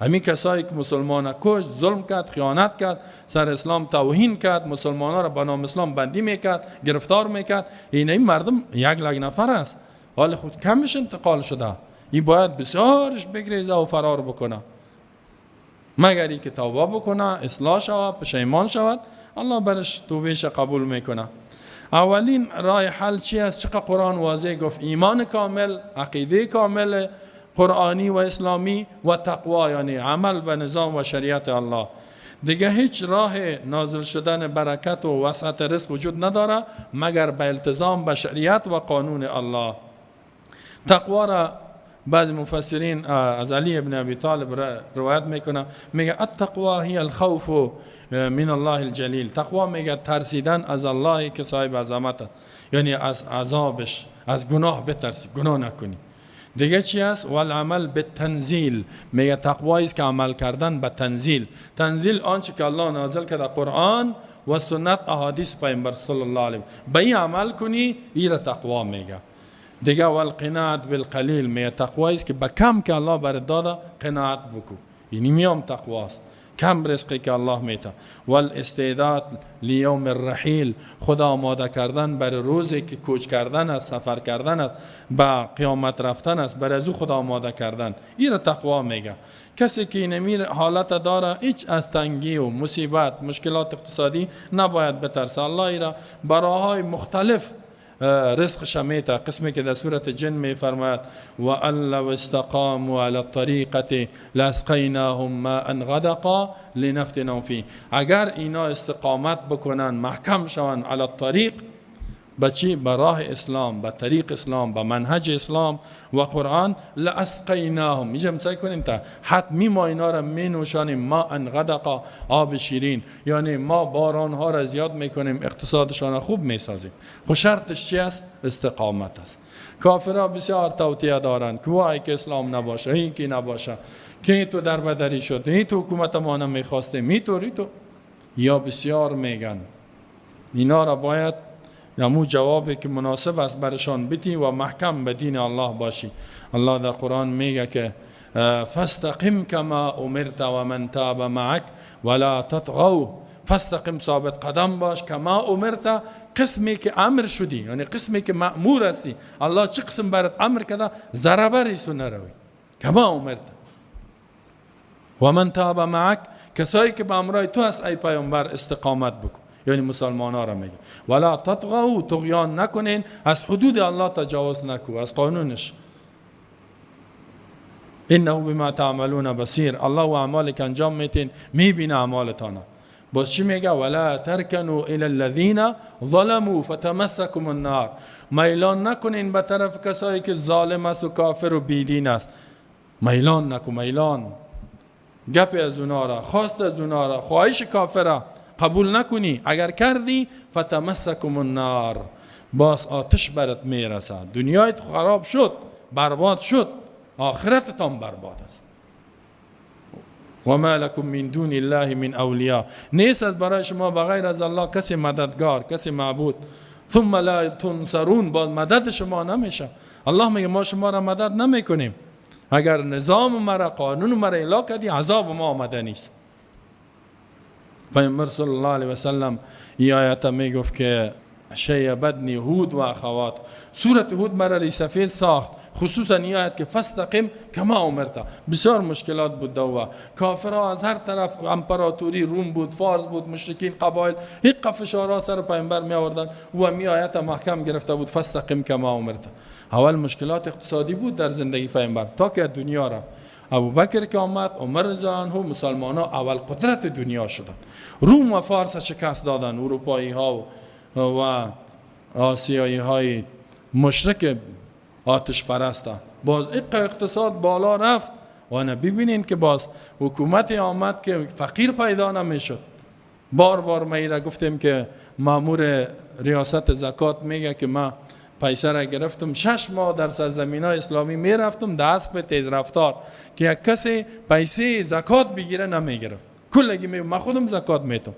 همین کسایی که مسلمان کش، ظلم کرد، خیانت کرد، سر اسلام توهین کرد، مسلمان ها را به نام اسلام بندی میکرد، گرفتار میکرد، این مردم 1 لک نفر است. حال خود کمش انتقال شده، این باید بسیارش بگریزه و فرار بکنه، مگر اینکه توبه بکنه، اصلاح شود، پشیمان شود، الله برش توبهش قبول میکنه. اولین راه حل چی است؟ چقدر قرآن واضح گفت: ایمان کامل، عقیده کامل قرآنی و اسلامی و تقوا، یعنی عمل به نظام و شریعت الله. دیگه هیچ راه نازل شدن برکت و وسعت رزق وجود نداره مگر به التزام به شریعت و قانون الله. تقوا را بعض مفسرین از علی ابن ابی طالب روایت میکنه، میگه التقوا هی الخوف من الله الجلیل. تقوا میگه ترسیدن از الله که صاحب عظمت است، یعنی از عذابش، از گناه بترسی، گناه نکنی. دیگه چی است؟ والعمل بالتنزیل. میگه تقوایی است که عمل کردن به تنزیل. تنزیل آنچه که الله نازل کرده، قرآن و سنت، احادیث پیامبر صلی الله علیه، به این عمل کنی، این را تقوا میگه. دیگه والقناعت بالقلیل. میگه تقوایی است که به کم که الله برات داده قناعت بکو، یعنی میام تقواست، کم رزقی که الله میته. والاستعداد لیوم الرحیل، خدا آماده کردن برای روزی که کوچ کردن است، سفر کردن است، به قیامت رفتن است، برای از او خدا آماده کردن، این را تقوا میگه. کسی که اینمی حالت داره، هیچ از تنگی و مصیبت، مشکلات اقتصادی نباید بترسه. الله را براهای مختلف رزق میته، قسمی که در سورت جن می فرماید و ان لو استقاموا علی الطریقة لاسقیناهم ماء غدقا لنفتنهم فیه. اگر اینا استقامت بکنن، محکم شوند، علی الطریق، به چی؟ به راه اسلام، به طریق اسلام، به منهج اسلام و قرآن، لاسقیناهم، میشه سعی کنیم تا حتمی ما اینا را می نوشانیم، ماء غدقا، آب شیرین، یعنی ما باران ها را زیاد میکنیم، اقتصادشان را خوب میسازیم. خب شرطش چی است؟ استقامت است. کافرها بسیار توطئه دارند که وای که اسلام نباشه، این که نباشه، که تو در بدری شد، این تو حکومت ما نمیخواستیم، می تو یا بسیار میگن. اینا را باید همو جوابی که مناسب است برشان بدی و محکم به دین الله باشی. الله در قرآن میگه که فاستقم کما امرت و من تاب معک ولا تطغوا. فاستقم، ثابت قدم باش، کما امرت، قسمی که امر شدی، یعنی قسمی که مأمور هستی. الله چه قسم برات امر کرده، ذره ریسو نروی. کما امرت و من تاب معک، کسایی که به امرای تو هست ای پیامبر استقامت بکن، یعنی مسلمان ها را میگه. ولا تطغوا، طغیان نکنین، از حدود الله تجاوز نکو، از قانونش. انه بما تعملون بصیر. الله و اعمال که انجام میتین میبینه اعمالتان. باز چی میگه؟ ولا ترکنوا الى الذین ظلموا فتمسکم النار. میلان نکنین به طرف کسایی که ظالم است و کافر و بیدین است. میلان نکو، میلان گپ از اونا را، خواست از اونا را، خواهش کافر قبول نکنی. اگر کردی فتمسکم النار، باز آتش برات میرسه. دنیایت خراب شد، برباد شد، آخرتتان برباد است. و ما لکم من دون الله من اولیاء، نیست برای شما بغیر از الله کسی مددگار، کسی معبود. ثم لا تنصرون، باز مدد شما نمیشه. الله میگه ما شما را مدد نمیکنیم. اگر نظام مرا، قانون مرا اعلا کردی، عذاب ما آمده نیست. پیامبر صلی الله علیه و سلم این آیت میگفت که شیبتنی هود و اخوات، سورت هود مرا ری سفید ساخت، خصوصا این آیت که فاستقم کما امرت. بسیار مشکلات بود و کافرها از هر طرف، امپراتوری روم بود، فارس بود، مشرکین، قبایل، هیچ فشارها سر پیامبر می آوردن و می آیت محکم گرفته بود فاستقم کما امرت. اول مشکلات اقتصادی بود در زندگی پیامبر تا که دنیا را ابوبکر که آمد، عمر رضی الله عنه، مسلمان ها اول قدرت دنیا شدند. روم و فارس شکست دادن، اروپایی ها و آسیایی های مشرک آتش پرست. باز اقتصاد بالا رفت و نه ببینین که باز حکومت آمد که فقیر پیدا نمیشد. بار بار ما ایره گفتیم که مامور ریاست زکات میگه که ما پیسه را گرفتم، 6 ماه در سرزمین های اسلامی میرفتم دست به تیز رفتار که یک کسی پیسه زکات بگیره نمیگرفت، کلگی می من خودم زکات میتم.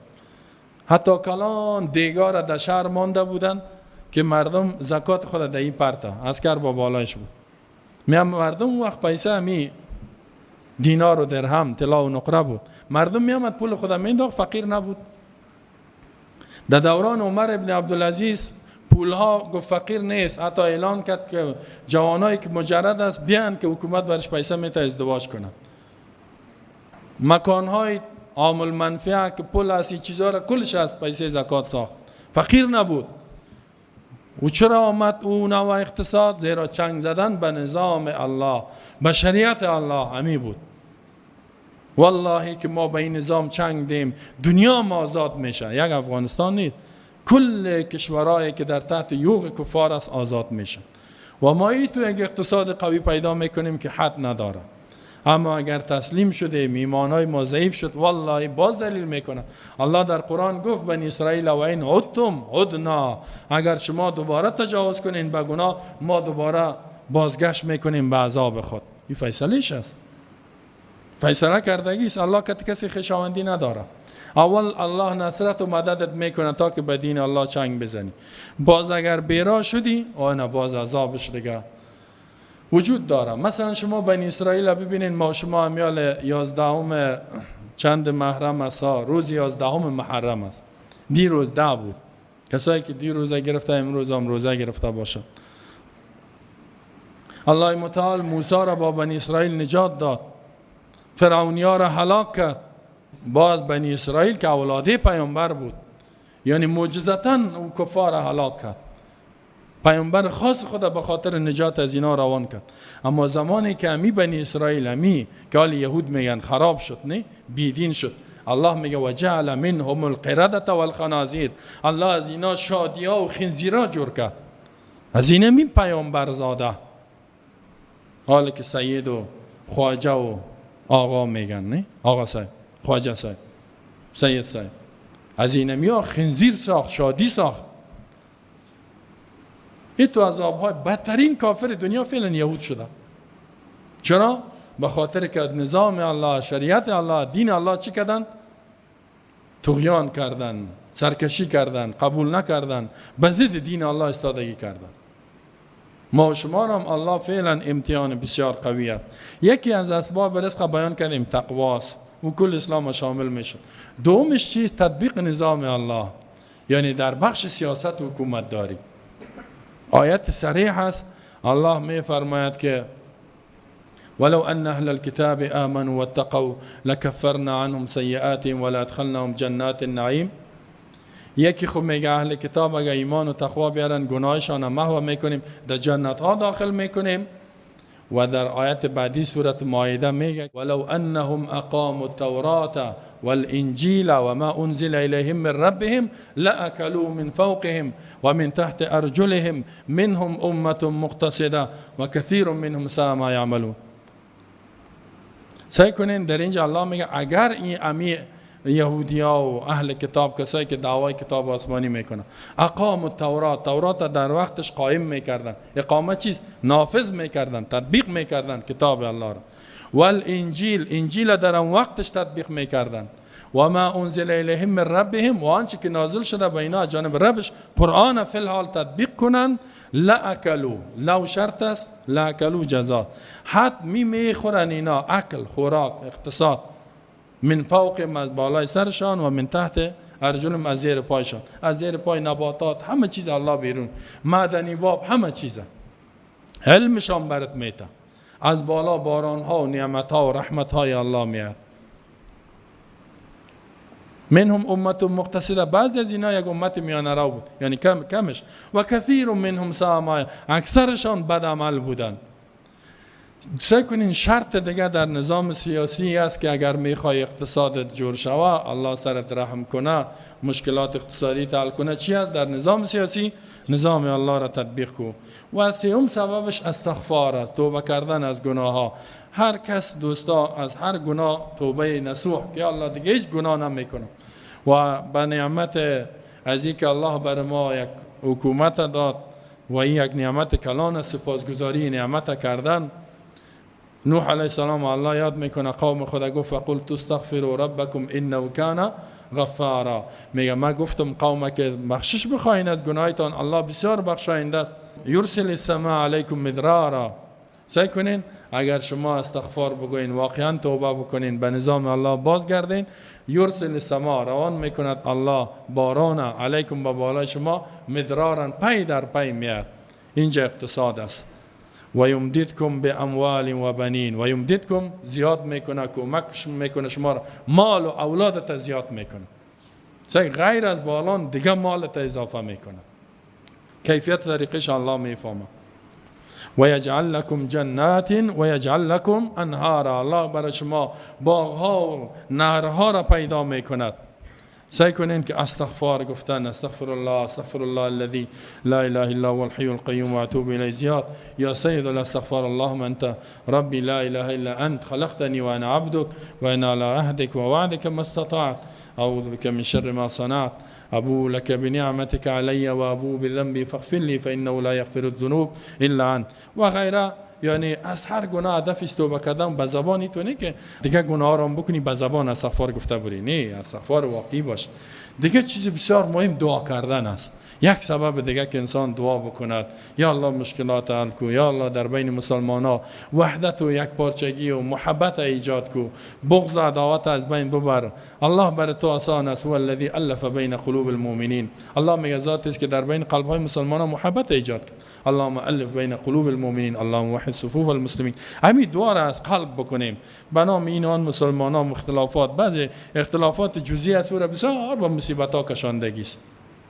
حتی کلان دیگار در شهر مانده بودن که مردم زکات خود در این پرتا عسکر با بالایش بود. می مردم وقت پیسه همی دینار و درهم، طلا و نقره بود، مردم می آمد پول خود مینداخت، فقیر نبود. در دوران عمر ابن عبدالعزیز پولها گفت فقیر نیست، حتی اعلان کرد که جوانایی که مجرد است بیان که حکومت برش پیسه میته ازدواج کنند. مکانهای عامل منفعه که پول است، چیزا را کلش از پیسه زکات ساخت، فقیر نبود. او چرا آمد او نوع اقتصاد؟ زیرا چنگ زدن به نظام الله، به شریعت الله همی بود. والله که ما به این نظام چنگ دیم دنیا ما آزاد میشه. یک افغانستان نیست، کل کشورهایی که در تحت یوغ کفار است آزاد میشن و ما ای تو یک اقتصاد قوی پیدا میکنیم که حد نداره. اما اگر تسلیم شده، ایمانهای ما ضعیف شد، والله باز ذلیل میکنه. الله در قرآن گفت بنی اسرائیل و این عدتم عدنا، اگر شما دوباره تجاوز کنین به گناه، ما دوباره بازگشت میکنیم به عذاب خود. این فیصلهش است، فیصله کردگی است. الله که کسی خویشاوندی نداره. اول الله نصرت و مددت میکنه تا که به دین الله چنگ بزنی. باز اگر بیرا شدی، آنه باز عذابش دیگه وجود داره. مثلا شما بنی اسرائیل ببینین، ما شما امیال 11 چند محرم است، روز 11 محرم است، دیروز 10 بود. کسایی که دیروزه گرفته امروز هم روزه گرفته باشه. الله متعال موسی را با بنی اسرائیل نجات داد، فرعونیا را هلاک کرد. باز بنی اسرائیل که اولاده پیامبر بود، یعنی معجزتاً او کفار هلاک کرد، پیامبر خاص خود به خاطر نجات از اینا روان کرد. اما زمانی که امی بنی اسرائیل، امی که حال یهود میگن خراب شد، نه بیدین شد، الله میگه و جعل منهم القردة والخنازیر، الله از اینا شادیا و خنزیرا جور کرد. از اینا می پیامبر زاده، حالا که سید و خواجه و آقا میگن، نه آقا صاحب، خواجه صاحب، سید صاحب، از اینا می خنزیر ساخت، شادی ساخت. این تو عذاب‌های بدترین کافر دنیا فعلا یهود شده. چرا؟ به خاطر که نظام الله، شریعت الله، دین الله چی کردن؟ طغیان کردن، سرکشی کردن، قبول نکردن، به ضد دین الله استادگی کردن. ما شما را هم الله فعلا امتحان بسیار قویه. یکی از اسباب رزق بیان کردیم تقواست، و کل اسلام شامل میشه. دومش چیز؟ تطبیق نظام الله، یعنی در بخش سیاست و حکومت داری. آیت صریح است، الله می فرماید که ولو ان اهل الكتاب آمنوا واتقوا لکفرنا عنهم سیئاتهم ولادخلناهم جنات النعیم. یکی خب میگه اهل کتاب اگه ایمان و تقوا بیارن گناهشان محو میکنیم، در جنت ها داخل میکنیم. و در آیت بعدی سورت مائده میگه ولو انهم اقاموا التوراة والانجیل وما انزل الیهم من ربهم لأکلوا من فوقهم ومن تحت ارجلهم منهم امة مقتصدة وكثير منهم ساء ما يعملون. سعی کنین در اینجا الله میگه اگر این امی یهودیا و اهل کتاب، کسایی که دعوای کتاب آسمانی میکنن، اقام التورات، تورات در وقتش قائم میکردن، اقامه چیز؟ نافذ میکردن، تطبیق میکردن کتاب الله را، والانجیل، انجیل در آن وقتش تطبیق میکردن. و ما انزل الیهم من ربهم، و آنچه که نازل شده به اینا جانب ربش، قرآن فی الحال تطبیق کنن. لأکلوا، لو شرط است، لأکلوا جزا، حتمی میخورن اینا، اکل، خوراک، اقتصاد، من فوق، از بالای سرشان، و من تحت ارجلهم، از زیر پایشان، از زیر پای نباتات، همه چیز الله بیرون، معدنی باب، همه چیزه علمشان برات میته. از بالا باران ها و نعمت ها و رحمت های الله میاد. منهم امت مقتصده، بعضی از اینا یک امت میانه رو بود، یعنی کم کمش. و کثیر منهم ساء ما، اکثرشان بد عمل بودن. سعی کنین شرط دیگه در نظام سیاسی است که اگر میخوای اقتصادت جور شوه، الله سرت رحم کنه، مشکلات اقتصادی حل کنه، چی است؟ در نظام سیاسی نظام الله را تطبیق کو. و سوم سببش استغفار است، توبه کردن از گناه ها. هر کس دوستا از هر گناه توبه نصوح که الله دیگه هیچ گناه نمیکنه، و به نعمت از اینکه الله بر ما یک حکومت داد و این یک نعمت کلان، سپاسگزاری نعمت کردن. نوح علیه السلام الله یاد میکنه، قوم خود گفت فقلت استغفروا ربکم انه کان غفارا. میگه من گفتم قوم که بخشش بخواین از گناهتان، الله بسیار بخشاینده است. یرسل السماء علیکم مدرارا. سعی کنین اگر شما استغفار بگوین، واقعا توبه بکنین، به نظام الله بازگردین، یرسل السماء، روان میکند الله باران، علیکم، به بالای شما، مدرارا، پی در پی میاد. اینجا اقتصاد است. و یمددکم به اموال و بنین، و یمددکم، زیاد میکنه، کمک میکنه شما را، مال و اولادت زیاد میکنه. غیر از بالان دیگه مالت اضافه میکنه. کیفیت طریقش الله میفهمه. و یجعل لکم جنات و یجعل لکم انهارا، الله برای شما باغها و نهرها را پیدا میکند. سعی کنین که استغفار گفتن، استغفر الله، استغفر الله الذي لا اله الا هو الحي القيوم واتوب الیه زیاد، یا سید الاستغفار، اللهم انت ربي لا اله الا انت خلقتني وانا عبدك وانا على عهدك ووعدك ما استطعت اعوذ بك من شر ما صنعت ابوء لك بنعمتك علي وابوء بذنبي فاغفر لي فانه لا يغفر الذنوب الا انت و غیره. یعنی از هر گناه هدف توبه کردن به زبانی تو نه که دیگه گناه رو بکنی، به زبان استغفار گفته بری، نه، استغفار واقعی باش. دیگه چیز بسیار مهم دعا کردن است. یک سبب دیگه که انسان دعا بکند، یا الله مشکلات حل کو، یا الله در بین مسلمان ها وحدت و یک پارچگی و محبت ایجاد کو، بغض و عداوت از بین ببر. الله بر تو آسان است. هو الذی الف بین قلوب المؤمنین. الله میگه ذات است که در بین قلب های مسلمان ها محبت ایجاد کرد. اللهم الف بین قلوب المؤمنین، اللهم وحد صفوف المسلمین. همین دعا را از قلب بکنیم به نام این آن مسلمان ها. اختلافات، بعضی اختلافات جزئی است، او بسیار با مصیبت ها کشاندگی است.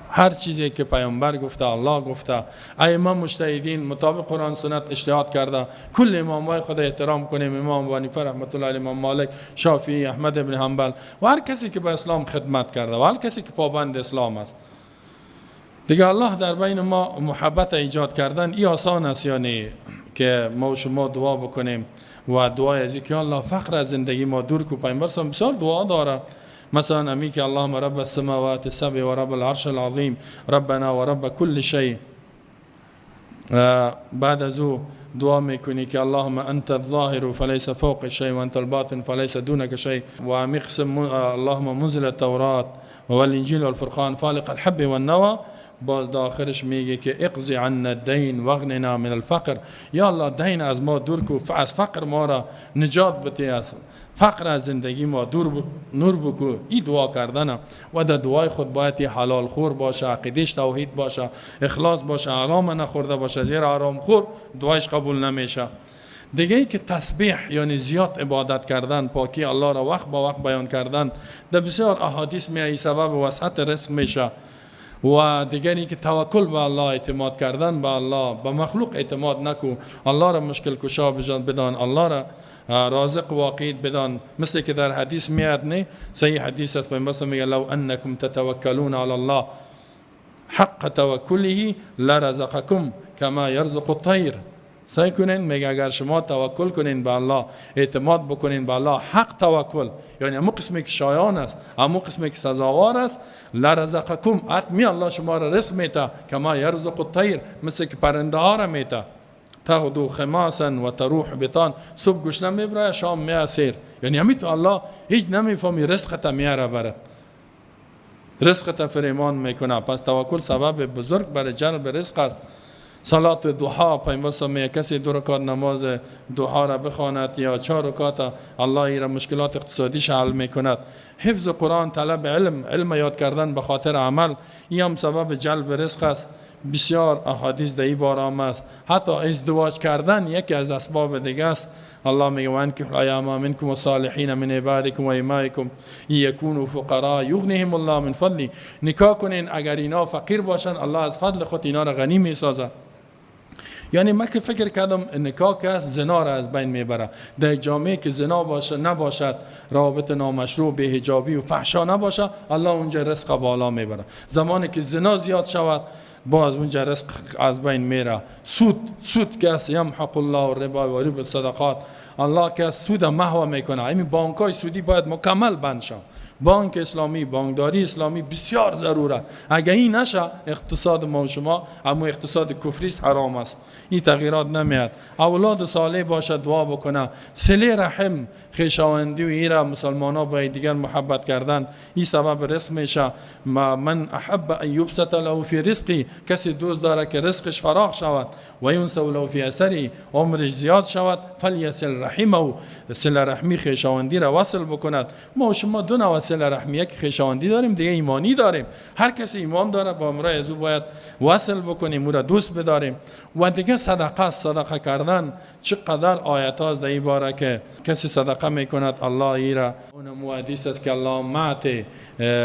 هر چیزی که پیامبر گفته، الله گفته، ائمه مجتهدین مطابق قرآن سنت اجتهاد کرده، کل امام های خود احترام کنیم. امام ابو حنیفه رحمت الله علیه، امام مالک، شافعی، احمد ابن حنبل و هر کسی که به اسلام خدمت کرده و هر کسی که پابند اسلام است. دیگه الله در بین ما محبت ایجاد کردن ای آسان است، یعنی که ما و شما دعا بکنیم و دعای از که الله فقر از زندگی ما دور کو. پیامبر بسیار دعا داره، مثلا امی که اللهم رب السماوات السبع و رب العرش العظیم ربنا و رب كل شيء. بعد از او دعا میکنی که اللهم انت الظاهر فليس فوق شيء و انت الباطن فليس دونك شيء، و امی قسم اللهم منزل التوراة والانجيل والفرقان فالق الحب والنوى. باز در آخرش میگه که اقضی عنا الدین واغننا من الفقر. یا الله دین از ما دور کو، از فقر ما را نجات بده، از فقر از زندگی ما دور نور بکو. این دعا کردن و در دعای خود باید حلال خور باشه، عقیدش توحید باشه، اخلاص باشه، حرام نخورده باشه، زیرا حرام خور دعایش قبول نمیشه. دیگه ای که تسبیح، یعنی زیاد عبادت کردن، پاکی الله را وقت با وقت بیان کردن، در بسیار احادیث می سبب وسعت رزق میشه. و دیگری که توکل به الله، اعتماد کردن به الله، به مخلوق اعتماد نکو، الله را مشکل کشا بدان، الله را رازق واقعی بدان. مثل که در حدیث میاد، نه صحیح حدیث است، مثلا میگه لو انکم تتوکلون علی الله حق توکله لرزقکم کما یرزق الطیر. سعی کنین، میگه اگر شما توکل کنین به الله، اعتماد بکنین به الله، حق توکل، یعنی امو قسمی که شایان است، امو قسمی که سزاوار است، لرزقکم، حتمی الله شما را رزق میته، کما یرزق الطیر، مثل که پرنده ها را میته. تغدو خماسا و تروح بطان. صبح گشنه میبره، شام میاد سیر. یعنی همین تو الله هیچ نمیفهمی، رزقت میاره برات، رزقت فریمان میکنه. پس توکل سبب بزرگ برای جلب رزق است. صلات ضحا، پیامبر صلی کسی 2 رکعت نماز ضحا را بخواند یا 4 رکعت، الله ای را مشکلات اقتصادیش حل میکند. حفظ قرآن، طلب علم، علم یاد کردن به خاطر عمل، این هم سبب جلب رزق است. بسیار احادیث در این باره آمده است. حتی ازدواج کردن یکی از اسباب دیگه است. الله میگه وانکحوا الایام منکم والصالحین من عبادکم و امائکم یکونوا فقراء یغنیهم الله من فضله. نکاح کنین، اگر اینا فقیر باشن الله از فضل خود اینا را غنی میسازه. یعنی من که فکر کردم نکاح که زنا را از بین میبره. در جامعه که زنا باشه نباشد، روابط نامشروع، بی‌حجابی و فحشا نباشه، الله اونجا رزق بالا میبره. زمانی که زنا زیاد شود، باز اونجا رزق از بین میره. سود که است، یمحق الله الربا و یربی الصدقات. الله که سود محو میکنه. همین بانک های سودی باید مکمل بند شد. بانک اسلامی، بانکداری اسلامی بسیار ضروره. اگه این نشه اقتصاد ما و شما اما اقتصاد کفری است، حرام است. این تغییرات نمیاد. اولاد صالح باشد، دعا بکنه، صله رحم، خویشاوندی و ایرا مسلمان ها با دیگر محبت کردن، این سبب رزق میشه. من احب ان یبسط له فی رزقی، کسی دوست داره که رزقش فراخ شود، و ینسأ له فی اثری، عمرش زیاد شود، فلیصل رحمه، صله رحمی خویشاوندی را وصل بکند. ما شما دو نوع صله رحمی، یک خویشاوندی داریم، دیگه ایمانی داریم. هر کسی ایمان داره با امرای از او باید وصل بکنیم، او را دوست بداریم. و دیگه صدقه، صدقه کردن چقدر آیت هاست در این باره که کسی صدقه میکند الله ای را، اونم حدیث است که الله معت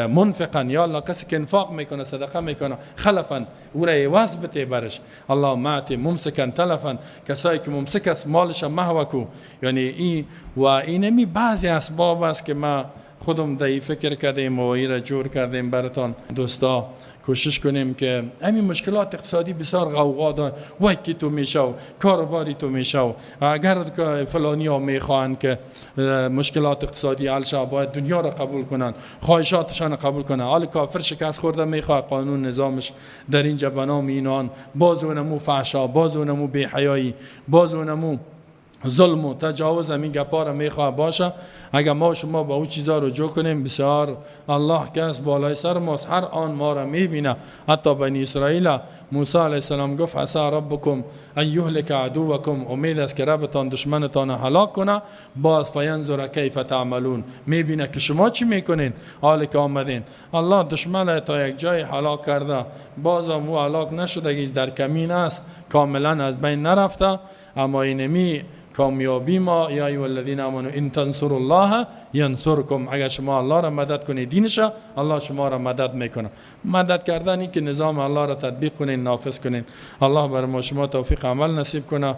منفقا، یا الله کسی که انفاق میکنه صدقه میکنه خلفا، او را عوض بده برش. الله معت ممسکا تلفا، کسایی که ممسک است مالش محو کو. یعنی این و اینمی بعضی اسباب است که ما خودم در فکر کردیم و این را جور کردیم براتان. دوستا کوشش کنیم که همین مشکلات اقتصادی بسیار غوغا داره، وای که تو میشه و کاروباری تو میشه و اگر فلانی ها میخواهند که مشکلات اقتصادی حل شه باید دنیا را قبول کنن، خواهشاتشان قبول کنن. حال کافر شکست خورده میخواد قانون نظامش در اینجا بنام اینان، باز اونمو فحشا، باز اونمو بی‌حیایی، باز اونمو ظلم و تجاوز، همین گپا را میخواه باشه. اگر ما شما با او چیزا رو جو کنیم، بسیار الله که از بالای سر ماست، هر آن ما را میبینه. حتی بنی اسرائیل موسی علیه السلام گفت عسی ربکم ان یهلک عدوکم، امید است که ربتان دشمنتان هلاک کنه، باز فینظر کیف تعملون، میبینه که شما چی میکنین حال که آمدین. الله دشمن تا یک جای هلاک کرده، باز هم او هلاک نشده، در کمین است، کاملا از بین نرفته. اما اینمی کامیابی ما، یا ایها الذین آمنوا ان تنصروا الله ینصرکم، اگر شما الله را مدد کنید دینش، الله شما را مدد میکنه. مدد کردن این که نظام الله را تطبیق کنین، نافذ کنین. الله بر ما شما توفیق عمل نصیب کنه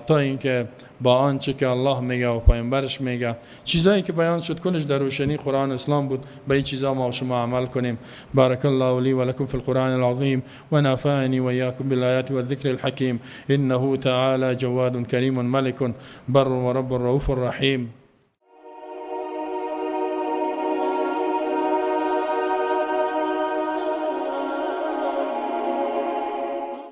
تا اینکه با آنچه که الله میگه و پیامبرش میگه، چیزایی که بیان شد کلش در روشنی قرآن اسلام بود، به این چیزا ما شما عمل کنیم. بارک الله لی و لکم فی القرآن العظیم و نفعنی و ایاکم بالآیات والذکر الحکیم انه تعالی جواد کریم ملک بر و رب رؤوف رحیم.